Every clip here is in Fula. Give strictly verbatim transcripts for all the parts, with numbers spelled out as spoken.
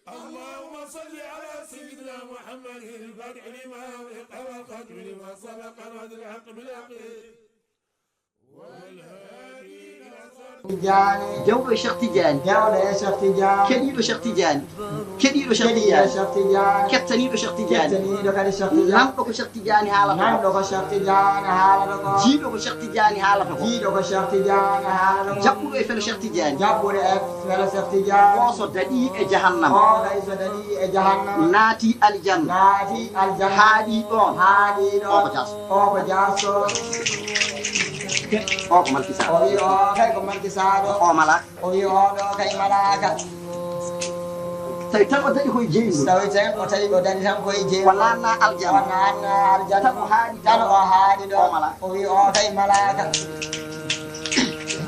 اللهم صل على سيدنا محمد الفاتح لما أغلق والخاتم لما سبق ناصر الحق بالحق والهادي إلى صراطك. Jawɗo e Cheikh Tidiane. Jawɗo e Cheikh Tidiane. Keɗiiɗo Cheikh Tidiane. Keɗiiɗo Cheikh Keɗiiɗo Tidiane. Cheikh Tidiane. Kettaniiɗo Cheikh Tidiane. Kettaniiɗo kadi Cheikh Tidiane. Lanɗo ko Cheikh Tidiane haalata ko. Lanɗo ko Cheikh Tidiane haalata ko. Jiiɗo ko Cheikh Tidiane haalata ko. Jiiɗo ko Cheikh Tidiane haalata ko. Jaɓɓuɗo e felo Cheikh Tidiane. Jaɓɓuɗo e felo Cheikh Tidiane. O so daɗii e jahannama. O kay so daɗii e jahannama. Naati aljanna. Naati aljanna. Haaɗi ɗoon. Haaɗi ɗoon. O ko jaas. O ko jaas. O ko malkisaa. O wi o kay ko malkisaaɗo. O malaaka. O wi oɗo kay malaaka. Tawi tan o daɗi koye jeyngol. Tawi tan o tawi o daɗi tan koye jeyngol. O naatna aljanna. O naatna aljanna. Tan o haaɗi tan o haaɗi ɗo. O malaaka. O wi o kay malaaka.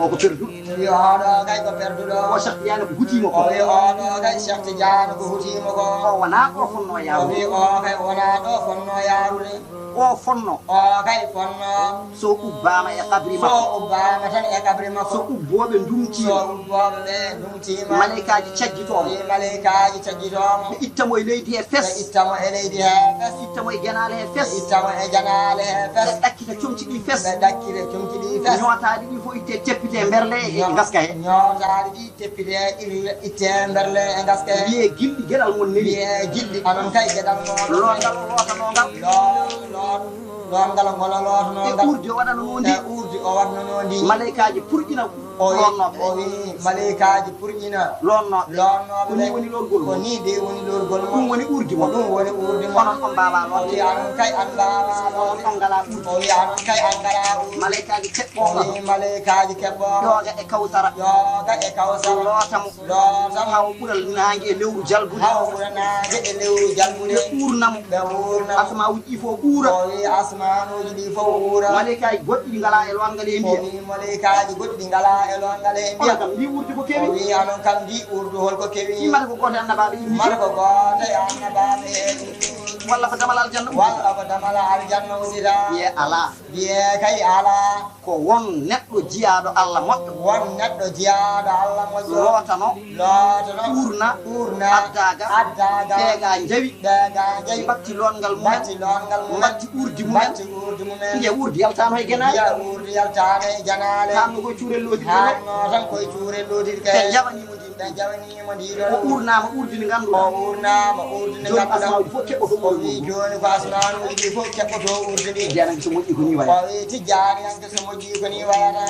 O ko perduɗo. O wi oɗo kay ko perduɗo. O Cheikh Tidiane ko hutimo ko. O wi oɗo kay Cheikh Tidiane ko hutimo ko. O wonaa ɗo fonno yaarude. O wi o kay wonaa ɗo fonno yaarude. O fonno. O kay fonno. So ubbaama e qabri makko. So ubbaama tan e qabri makko. So ubbooɓe ndumtiima. So ubbooɓe ɓe ndumtiima. Maleykaaji caggitoo mo. Wi maleykaaji caggitoo mo. Ɓe itta mo e leydi he fes. Ɓe itta mo e leydi he fes. Ɓe itta mo e genaale he fes. Ɓe itta mo e genaale he fes. Ɓe ɗakkita comci ɗi fes. Ɓe ɗakkita comci ɗi fes. Ñootaaɗi ɗi fof itte teppite mberle e ngaska he. Ñootaaɗi ɗi teppite ille itte mberle e ngaska he. Wiyee gilɗi geɗal mon neli. Wiyee gilɗi onon kay geɗal mon. Loongal o lootanoo ngal. Lo- lo- Loongal ngol o lootanoo ngal. E uurdi o waɗanoo ndi. E uurdi o waɗnanoo ndi. Maleykaaji purƴina. O wi, loonnooɓe. O wi maleykaaji purƴina. Loonnooɓe. Loonnooɓe. Ko nii woni loorgol mon. Ko nii de woni loorgol mon. Ɗum woni uurdi mon. Ko ɗum woni uurdi mon. Onon on mbaawaa lootde. O wi anon kay on mbaawaa lootde. On ngalaa uurdi. O wi anon kay on ngalaa uurdi. Maleykaaji keɓɓoo. O wi maleykaaji keɓɓoo. Ƴooga e kawsara. Ƴooga e kawsara. Loota mo. Loota mo. Haa o ɓural naange e lewru jalbude. Haa o ɓura naange e lewru jalbude. Ɓe uurna mo. Ɓe uurna mo. Asmaanuuji ɗi fof uura. O wi asmaanuuji ɗi fof uura. Maleykaaji goɗɗi ɗi ngalaa e lootngal e mbiya. O wi maleykaaji goɗɗi ɗi ngalaa e lootngal e mbiya. Onon kam ndi uurdi ko kewi? O wi anon kam ndi uurdi hol ko kewi? Mata ko gooto e annabaaɓe immii. Mata ko gooto e annabaaɓe. Walla ko damal aljanna uddita. Walla ko damal aljanna uddita. Wiyee alaa. Wiyee kay alaa. Ko won neɗɗo jiyaaɗo Allah moƴƴo. Won neɗɗo jiyaaɗo Allah moƴƴo. Lootano. Lootano. Uurna. Uurna. Addaaga. Addaaga. Ɓeegaa njawi. Ɓeegaa njawi. Mbatti lootngal mumen. Mbatti lootngal mumen. Mbatti uurdi mumen. Mbatti uurdi mumen. Njiya uurdi yaltaano e genaale. Njiya uurdi yaltaano e genaale. Taanno koye cuurel lootirɗe. Taanno tan koye cuurel lootirɗe. Ɓe njawanii mo ndi. Ɓe njawanii mo ndi ɗo. O uurnaama uurdi ndi ngannduɗaa. O uurnaama uurdi ndi ngannduɗaa. Jooni asmaanuuji fof keɓɓoto uurdi mum. O wi jooni ko asmaanuuji ɗi fof keɓɓoto uurdi ndi. Tijjaaniyanke so moƴƴi ko nii wayata. O wi tijjaaniyanke so moƴƴi ko nii wayata.